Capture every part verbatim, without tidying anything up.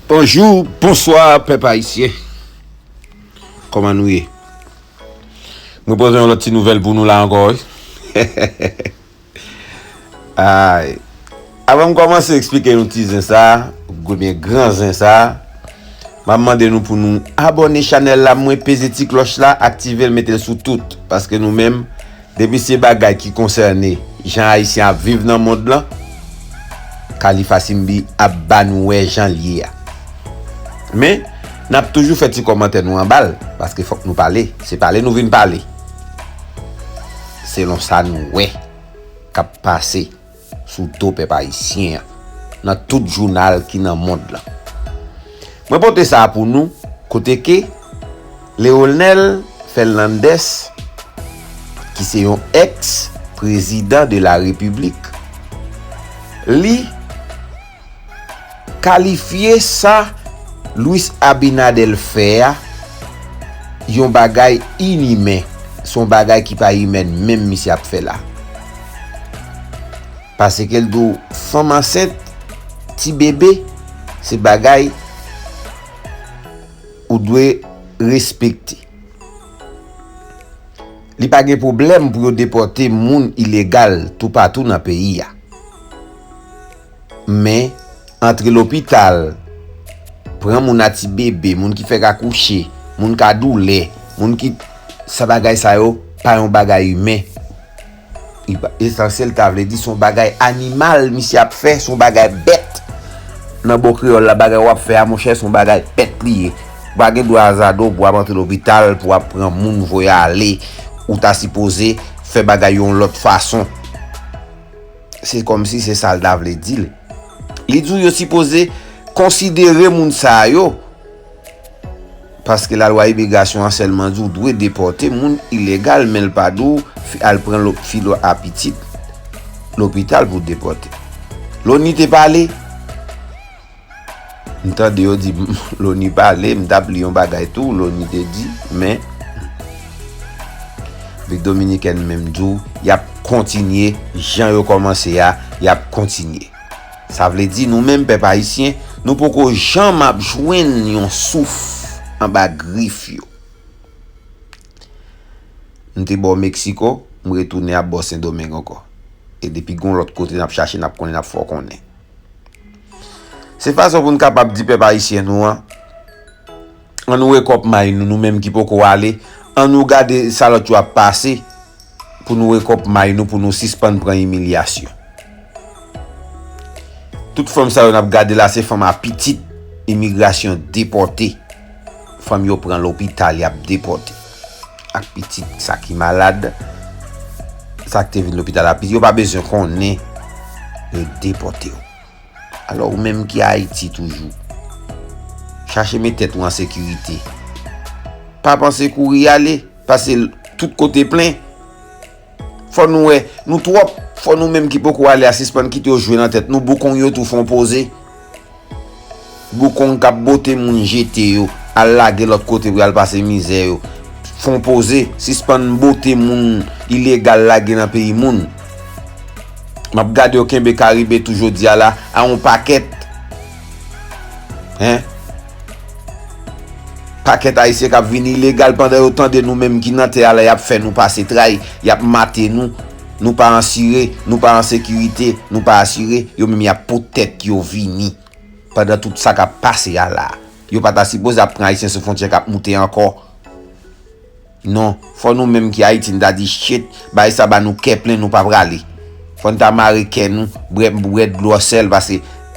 Bonjou, bonswa, pèp ayisyen. Kòman nou ye? Mwen pote yon lòt ti nouvèl pou nou la ankò, wi. Ay. Avan m kòmanse eksplike nou ti zen sa, oubyen gran zen sa, m ap mande nou pou nou abòne chanèl la, mwen peze ti klòch la, aktive l, mete l sou tout. Paske nou menm, depi se bagay ki konsène jan Ayisyen ap viv nan mond lan, Khalifa Simbi ap ba nou wè jan l ye a. Men, n ap toujou fè ti kòmantè nou anba l, paske fòk nou pale. Se pale nou vin pale. Selon sa nou wè k ap pase sou do pèp ayisyen an, nan tout jounal ki nan mond lan. Mwen pote sa a pou nou, kote ke Leonel Fernandez, ki se yon ex prezidan de la repiblik, li kalifye sa Luis Abinader fè a yon bagay inimen. Se yon bagay ki pa imèn menm misye ap fè la. Paske l di w fanm ansent, ti bebe, se bagay ou dwe respekte. Li pa gen pwoblèm pou yo depòte moun ilegal toupatou nan peyi a. Men, antre lopital, pran moun a ti bebe, moun ki fèk akouche, moun ka doulè, moun ki, sa bagay sa yo pa yon bagay imen. Li pa, esansyèl ta vle di se yon bagay animal misye ap fè, se yon bagay bèt. Nan bon kreyòl la, bagay w ap fè a, monchè, se yon bagay bèt li ye. Ou pa gen dwa azade w pou w ap antre lopital, pou w ap pran moun voye ale. Ou ta sipoze fè bagay yon lòt fason. Se kòmsi se sa l ta vle di l. Li di w yo sipoze konsidere moun sa yo. Paske lalwa imigrasyon an sèlman di w dwe depòte moun ilegal, men l pa di w fi-, al pran lo-, filo a pitit lopital pou depòte. Loni te pale. M tande yo di Loni pale, m t ap li yon bagay tou, Loni te di, men Repiblik Dominikèn menm di w, y ap kontinye, jan yo kòmanse a, y ap kontinye. Sa vle di nou menm pèp ayisyen, nou poko janm ap jwenn yon souf anba grif yo. M te bò Meksiko, m retounen ap bò Sendomeng ankò. E depi gon lòt kote n ap chache, n ap konnen, n ap fè w konnen. Se fason pou n kapab di pèp ayisyen nou an, ann nou rekòp may nou, nou menm ki poko ale, ann nou gade sa lòt yo ap pase, pou nou rekòp may nou, pou nou sispann pran imilyasyon. Tout fanm sa yo n ap gade la, se fanm a pitit imigrasyon depòte. Fanm yo pran lopital, y ap depòte. Ak pitit sa ki malad, sa k te vin lopital la, pitit yo pa bezwen konnen, yo depòte w. Alò, ou menm ki Ayiti toujou, chache met tèt ou an sekirite. Pa panse kouri ale, paske l-, tout kote plen. Fò nou wè, nou twòp. Fò nou menm ki poko ale a sispann kite yo jwe nan tèt nou. Boukong yo tou fè yon poze. Boukong k ap bote moun jete yo, al lage lòt kote pou y al pase mizè yo. Fè yon poze, sispann bote moun ilegal lage nan peyi moun. M ap gade yo kenbe Karibe tou jodi a la, a yon pakèt. Hen? Pakèt Ayisyen k ap vin ilegal pandan yo tande nou menm ki nan tè a la, y ap fè nou pase tray, y ap mate nou, nou pa ansire, nou pa an sekirite, nou pa asire, yo menm y ap pot tèt yo vini. Pandan tout sa k ap pase a la, yo pa ta sipoze ap pran Ayisyen sou fwontyè k ap moute ankò. Non, fò nou menm ki Ayiti, n ta di, "Shit, bagay sa ba nou kè plen, nou pa prale." Fò n ta mare kè nou, bwè, bwè dlo sèl, paske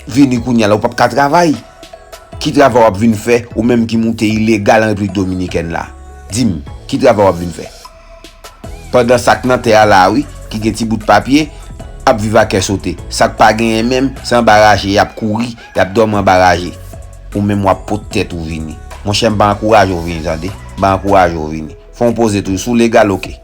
vini kounye a la, ou p ap ka travay. Ki travay w ap vin fè, ou menm ki moute ilegal an Repiblik Dominikèn la? Di m, ki travay w ap vin fè? Pandan sa k nan tè a la, wi, ki gen ti bout papye, ap viv a kè sote. Sa k pa genyen menm, se anba raje y ap kouri, y ap dòmi anba raje. Ou menm w ap pot tèt ou vini. Monchè, m pa ankouraje w vini, tande? M pa ankouraje w vini. Fè yon poze tou, si w legal, oke.